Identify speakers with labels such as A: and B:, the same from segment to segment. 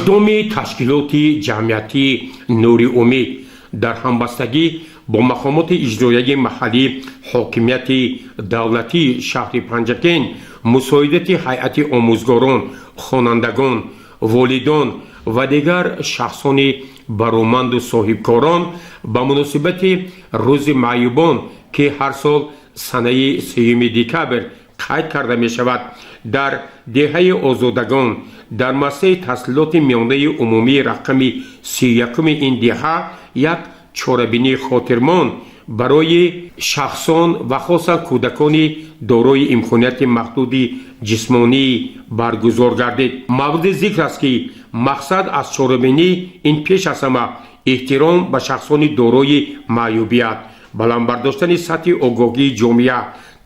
A: Иқдоми ташкилоти ҷамъиятии «Нури умед» дар ҳамбастагӣ бо мақомоти иҷроияи маҳаллӣ, ҳокимияти давлатии шаҳри Панҷакент, мусоидати ҳайати омӯзгорон, хонандагон, волидон ва дигар шахсони бароманду соҳибкорон ба муносибати Рӯзи маъюбон, ки ҳар сол санаи 3 декабр қайд карда мешавад, дар деҳаи Озодагон, дар муассисаи таҳсилоти миёнаи умумии рақами 31-уми ин деҳа як чорабинии хотирмон барои шахсон ва хосан кӯдакони дорои имконияти маҳдуди ҷисмонӣ баргузор гардид. Мавриди зикр аст, ки мақсад аз чорабинӣ ин пеш аз ҳама эҳтиром ба шахсони дорои маъюбият, баланд бардоштани сатҳи огоҳии ҷомеа,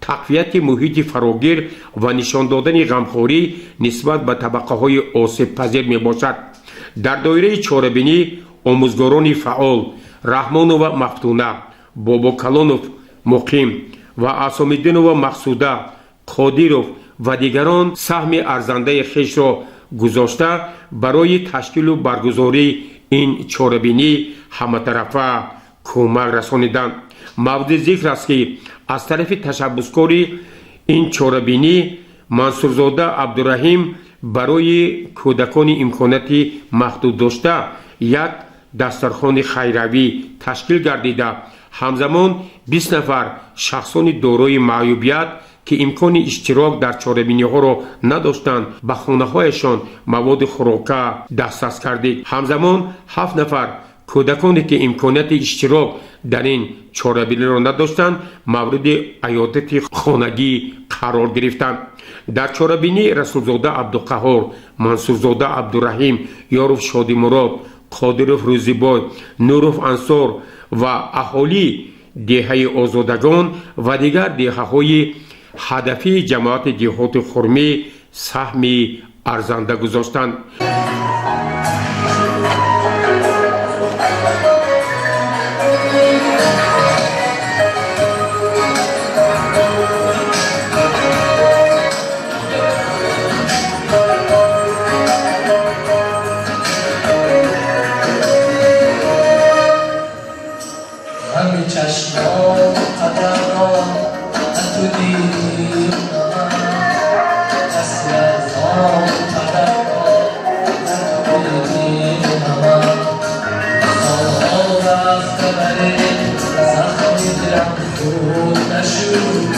A: тақвияти муҳити фарогир ва нишон додани ғамхорӣ нисбат ба табақаҳои осебпазир мебошад. Дар доираи чорабинӣ омӯзгорони фаъол Раҳмонова Мафтуна, Бобокалонов Муқим ва Асомиддинова Мақсуда, Қодиров ва дигарон саҳми арзандаи хешро гузошта, барои ташкилу баргузории ин чорабинӣ ҳаматарафа кӯмак расониданд. Мавриди зикр аст, ки аз тарафи ташаббускори ин чорабинӣ Мансурзода Абдураҳим барои кӯдакони имконияти маҳдуд дошта як дастархони хайравӣ ташкил гардида, ҳамзамон 20 нафар шахсони дорои маъюбият, ки имкони иштирок дар чорабиниҳоро надоштанд, ба хонаҳояшон маводи хӯрока дастрас кардид. Ҳамзамон ҳафт нафар кӯдаконе, ки имконияти иштирок дар ин чорабиниро надоштанд, мавриди аёдати хонагӣ қарор гирифтанд. Дар чорабинӣ Расулзода Абдуқаҳор, Мансурзода Абдураҳим, Ёров Шодимурод, Қодиров Рӯзибой, Нуров Ансор ва аҳолии деҳаи Озодагон ва дигар деҳаҳои ҳадафии ҷамоати деҳоти Хурмӣ саҳми арзанда гузоштанд.
B: Ғами чашмон қадарро ту дидӣ, дасти аз он падарро ту дидӣ. Ман солҳо рафта, вале захми дилам хун нашуд.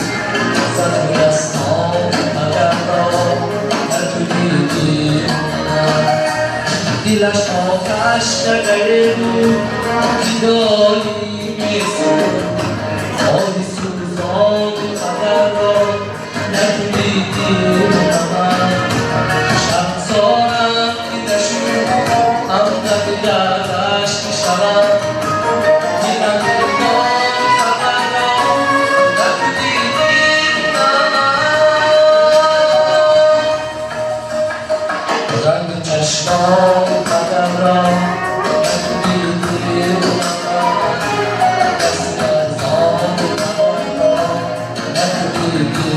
B: Захми дастон падарро ту дидӣ. Дилаш оташ нагare буд, ҷудоӣ месӯхт. Оҳи сӯзони падарро надидӣ. Ман шармсорам, ки нашуд ҳамдами дардаш мешавам. Дилам дилдори хабарро надидӣ. Ман ранги чашмони падарро надидӣ. Дасти аз он падарро надидӣ.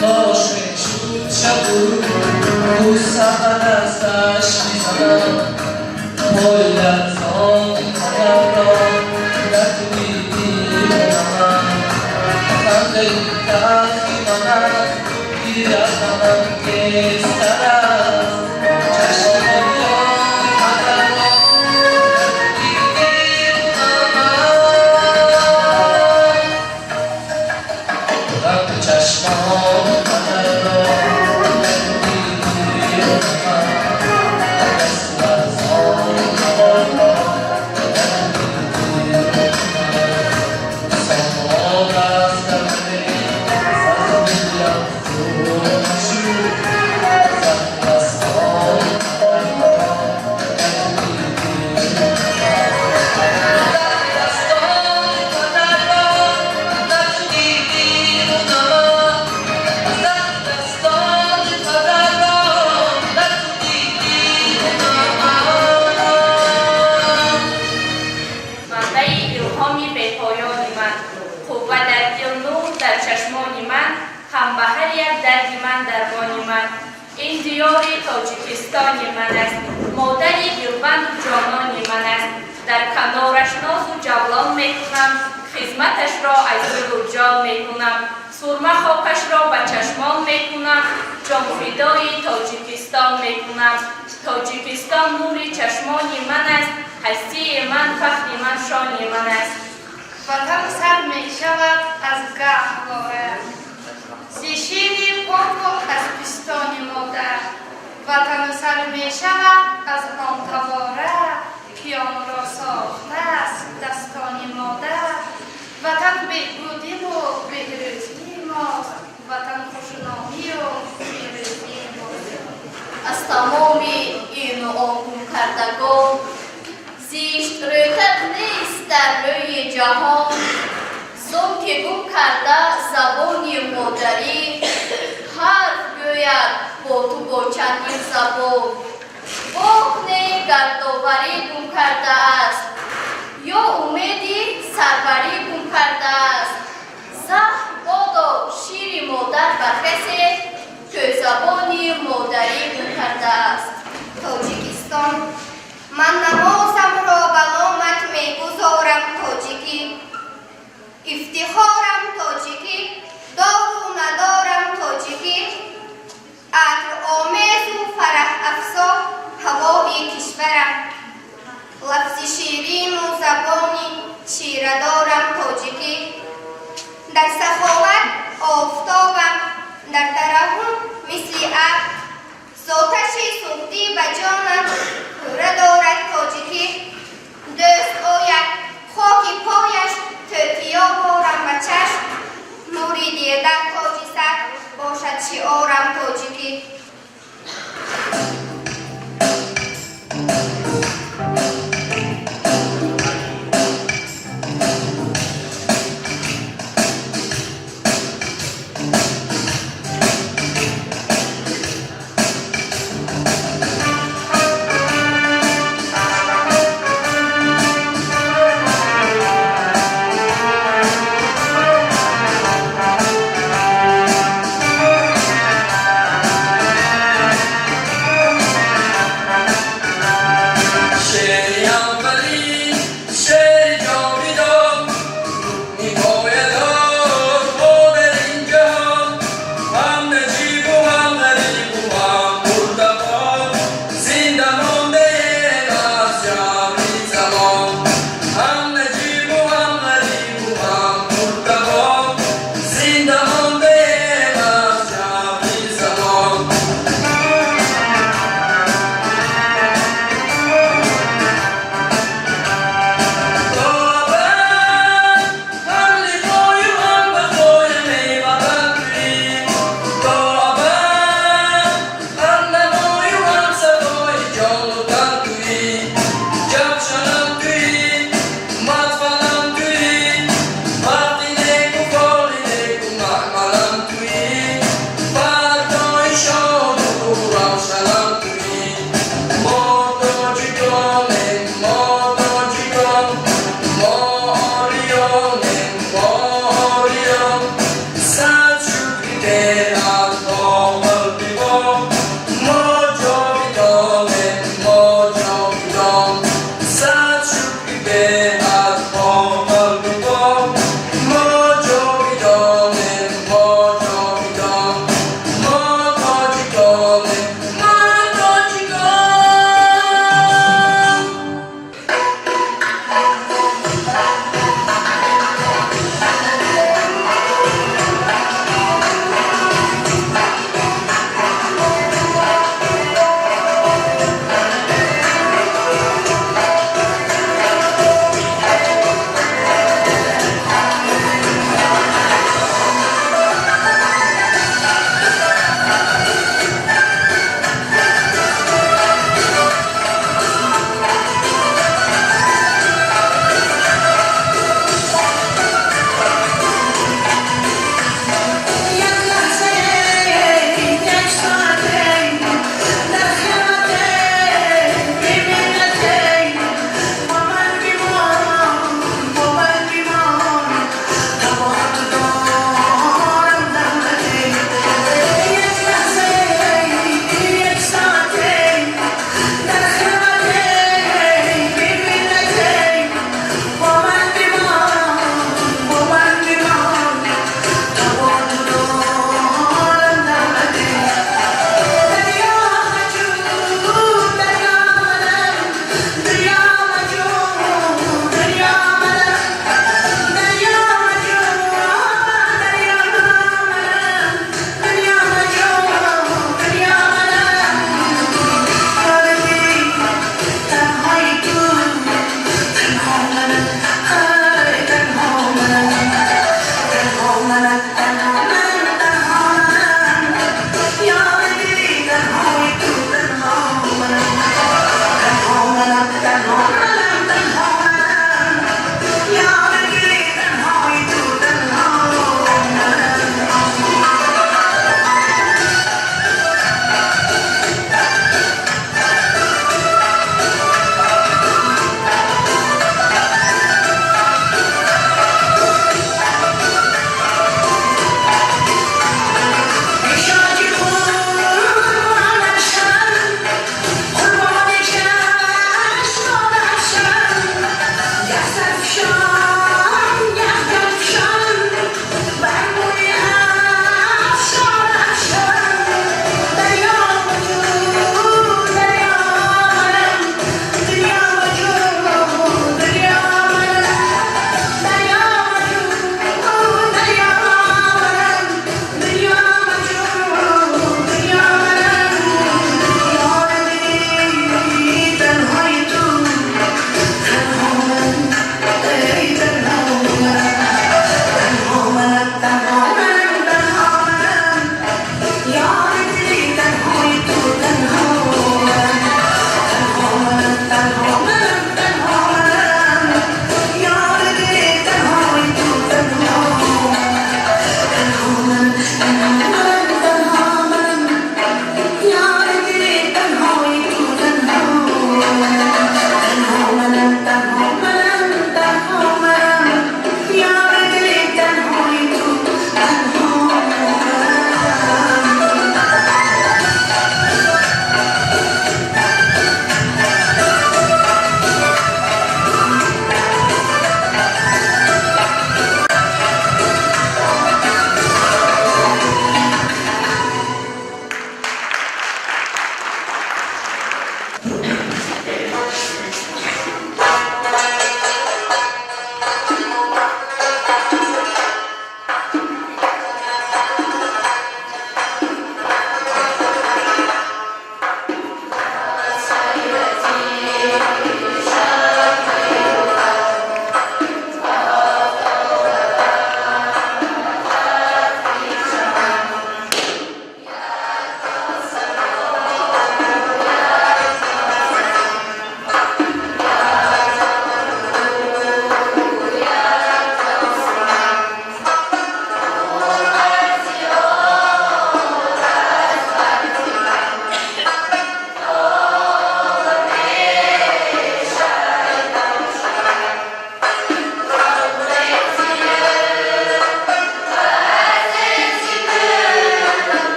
B: Кош мешуд шабу бӯса ба дасташ мезадам. Пои ларзони падарро надидӣ. Ман хандаи талхи манат гиря ба ман тезтар аст. Чашми гирёни падарро надидӣ. Ман ғами чашмони падарро надидӣ. Дасти ларзони падарро надидӣ. Солҳо рафта, вале захми дилам хун нашуд.
C: ман. Ин диёри Тоҷикистони ман аст, модари дилбанду ҷонони ман аст. Дар канораш нозу ҷавлон мекунам, хизматашро аз дилу ҷон мекунам, сурма хокашро ба чашмон мекунам, ҷонфидои Тоҷикистон мекунам. Тоҷикистон нури чашмони ман аст, ҳастии ман, фахри ман, шони ман аст.
D: Ватан сар мешавад аз гаҳвора, зи шири поку аз пистони модар. Ватан сар мешавад аз он тавора, ки онро сохтааст дастони модар. Ватан беҳбудиву беҳрӯзии мост, ватан хушномию пирӯзии мост.
E: Аз тамоми ину он гумкардагон зишт рӯтар нест дар рӯи ҷаҳон. Зон ки гум карда забони модарӣ, ҳарф гӯяд бо ту бо чандин забон. Бох не гардоварӣ гум кардааст, ё умеди сарварӣ гум кардааст. Заҳр бодо шири модар бар касе, ки забони модарӣ гум кардааст.
F: Тоҷикистон, ман намозамро ба номат мегузорам, тоҷикӣ. Ифтихорам тоҷикӣ, дору надорам тоҷикӣ. Атр омезу фараҳафзо ҳавои кишварам, лафзи ширину забони ширадорам тоҷикӣ. Дар саховат офтобам, дар тараҳҳум мисли абр, зоташи суғдӣ ба ҷонам пурра дорад тоҷикӣ. Дӯст ояд, хоки пояш тӯтиё борам ба чашм, нури дида тоҷи сар бошад шиорам тоҷикӣ.
B: Шери аввалин, шери ҷовидон, рукни поядор модар ин ҷаҳон. Ҳам наҷибу ҳам ғарибу ҳам мурдагон, зинда мондаем аз ҷаври замон. Ҳам наҷибу ҳам ғарибу ҳам мурдагон, зинда мондаем аз ҷаври замон. То абад ҳам лиқою ҳам бақоям, эй ватан, туӣ. То абад ҳам навою ҳам садои ҷону тан туӣ. Ҷавшанам туӣ, мадфанам туӣ, вақти неку фоли неку маъмалам туӣ, фардои шоду равшанам туӣ. Мо тоҷиконем, мо тоҷикон, мо ориёнем, мо ориён. Сад шукри аз бо қалби мо, мо ҷовидонем, мо ҷовидон. Сад шукри аз бо қалби мо, мо ҷовидонем, мо ҷовидон. Мо тоҷиконем, мо тоҷикон.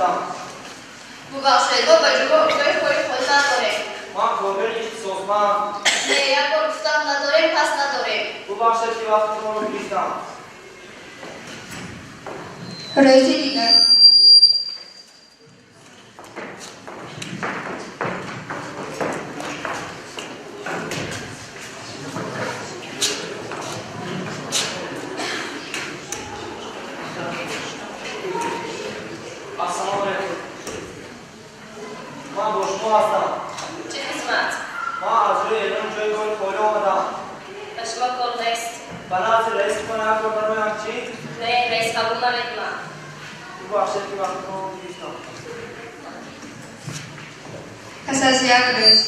B: омадам.
E: Бубахшед, мо ба ҷумҳур ҷои кори холӣ надорем.
B: Ман коргари ихтисосманд.
E: Не, як бор гуфтам надорем, пас надорем.
B: Бубахшед, ки вақти шуморо гирифтам.
F: Рӯзи дигар.
B: Ассалому алайкум. Ман бо шумо ҳастам.
C: Чӣ хизмат?
B: Ман аз рӯи эълон ҷои кори холӣ омадам.
C: Ба шумо кор нест.
B: Ба назди раиси шумо як бор бароям чӣ?
C: Не, раис қабул намекунам.
B: Бубахшед, ки вақти шуморо гирифтам.
F: Пас аз як рӯз.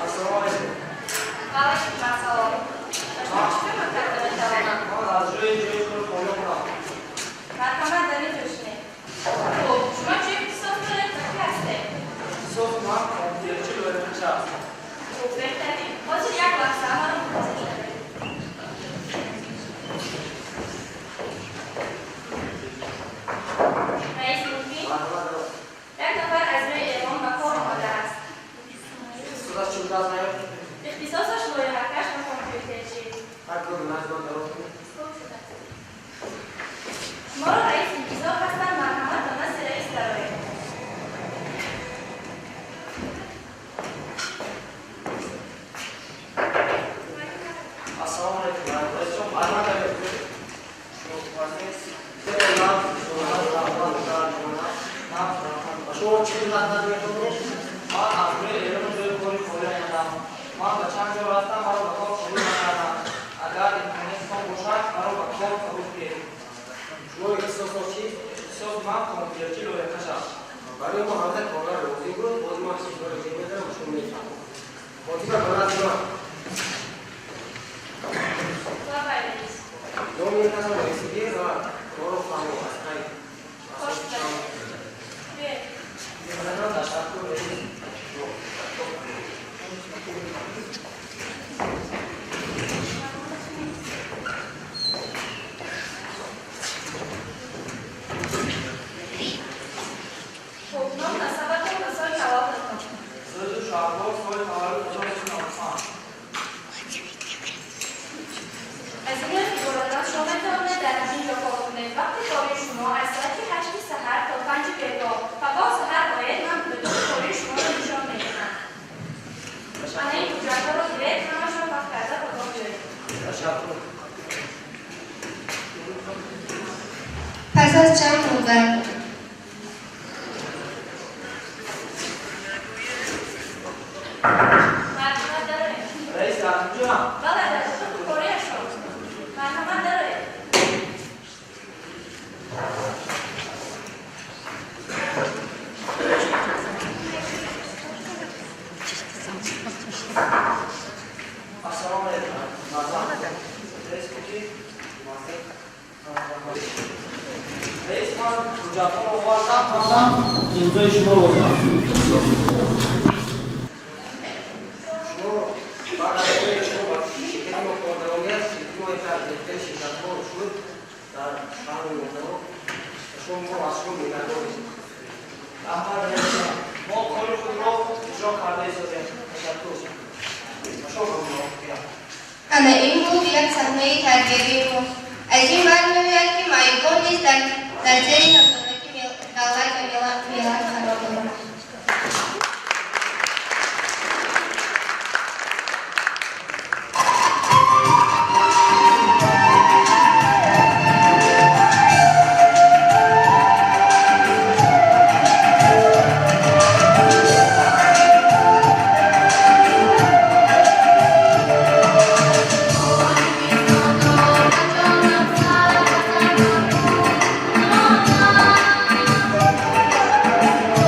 B: Ассалому алайкум.
C: Ва алайкум ассалом. Ба шумо чӣ кӯмак карда метавонам?
B: Ман аз рӯи ҷои кори холӣ омадам.
C: Марҳамат, дар ин ҷо шинед. Хуб, шумо чӣ ихтисос доред ва кӣ ҳастед?
B: Ихтисоси ман компютерчи лоиҳакаш аст.
C: Хуб, беҳтарин. Ҳозир як лаҳза маро мунтазир шавед. Раис мумкин?
B: Марҳамат.
C: Як нафар аз рӯи эълон ба кор омадааст.
B: Ихтисосаш чӣ будааст, наёфт?
C: Ихтисосаш лоиҳакаш ва компютерчӣ.
B: Ҳар кор назди ман дароз кунед.
C: Хуб шудааст. Шуморо раис интизор ҳастанд, марҳамат, ба назди раис дароед.
B: Ассалому алайкум. Раисҷон, марҳамат дароед. Шумо хуб ҳастед? Шумо чӣ хизмат надоред? Ман аз рӯи эълони ҷои кори холӣ омадам. Ман ба чанд ҷо рафтам, маро ба кор қабул накарданд. Агар имкониятон бошад, маро ба кор қабул кунед.
G: Шумо ихтисосо чист?
B: Ихтисоси ман компютерчи лоиҳакаш аст.
G: Барои мо ҳамда коргар лозим буд, боз ман чизҳоро ҷой медарам, шумо мефаҳмед. Фотима, ба назди ман.
C: Лаббай, раис.
G: Номи ин касро нависидӣ ва корро фаҳмо аз қайд.
C: Хош шудааст. Биёед.
B: Ташаккур, раис.
C: Хуб, ном, насабатон ва соли таваллудатон.
B: Рӯзу шаҳбоз, соли таваллуд 1995.
C: Аз ин иборатан шумо метавонед дар ҳамин ҷо кор кунед. Вақти кори шумо аз соати 8 саҳар то 5 бегоҳ. Пагоҳ саҳар оед, ман ҳудуди кори шуморо нишон медиҳам. Ана ин ҳуҷҷатҳоро гиред, ҳамашро вақт карда пагоҳ биёед.
B: Ташаккур.
F: Пас аз чанд муддат.
C: Марҳамат, дароед.
B: Раис дар куҷоам?
C: Бале, дар утоқи кориашон. Марҳамат, дароед.
B: Ассалому алайкум. Марҳамат. Раис куҷи? Раис, ман ҳуҷҷатҳоро овардам, ҳамдам имзои шумо лозим аст.
G: Шумо баъд аз оне шумо ба ширкати мо кор даромед, ширкати мо яке аз беҳтарин ширкатҳо шуд дар шаҳру ноҳияҳо. Шумо мо аз шумо миннатдорем.
B: Раҳмат, раисҷон. Мо кори худро иҷро карда истодем. Ташаккур. Ба шумо мувофиқият.
F: Ана ин буд як саҳнаи тарбиявии мо. Аз ин бармеояд, ки маъюбон низ дар зери назорати давлат ва миллат қарор доранд.
E: Тоҷикистонро ба ҷонам сар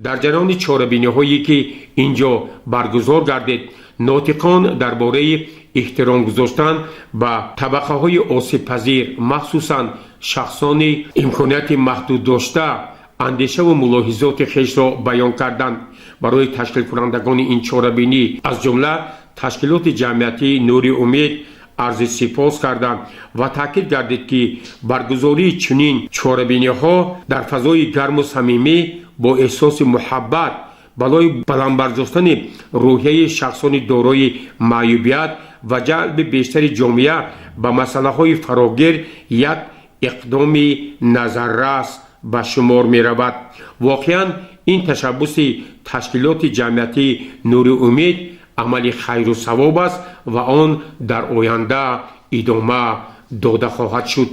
A: Дар ҷараёни чорабиниҳое, ки ин ҷо баргузор гардид, нотиқон дар бораи эҳтиром гузоштан ба табақаҳои осебпазир, махсусан шахсони имконияти маҳдуд дошта, андешаву мулоҳизоти хешро баён карданд. Барои ташкилкунандагони ин чорабинӣ, аз ҷумла ташкилоти ҷамъиятии Нури Умед, арзи сипос карданд ва таъкид гардид, ки баргузории чунин чорабиниҳо дар фазои гарму самимӣ, бо эҳсоси муҳаббат, барои баланд бардоштани рӯҳияи шахсони дорои маъюбият ва ҷалби бештари ҷомеа ба масъалаҳои фарогир як иқдоми назаррас ба шумор меравад. Воқеан, ин ташаббуси ташкилоти ҷамъиятии Нури Умед амали хайру савоб аст ва он дар оянда идома дода хоҳад шуд.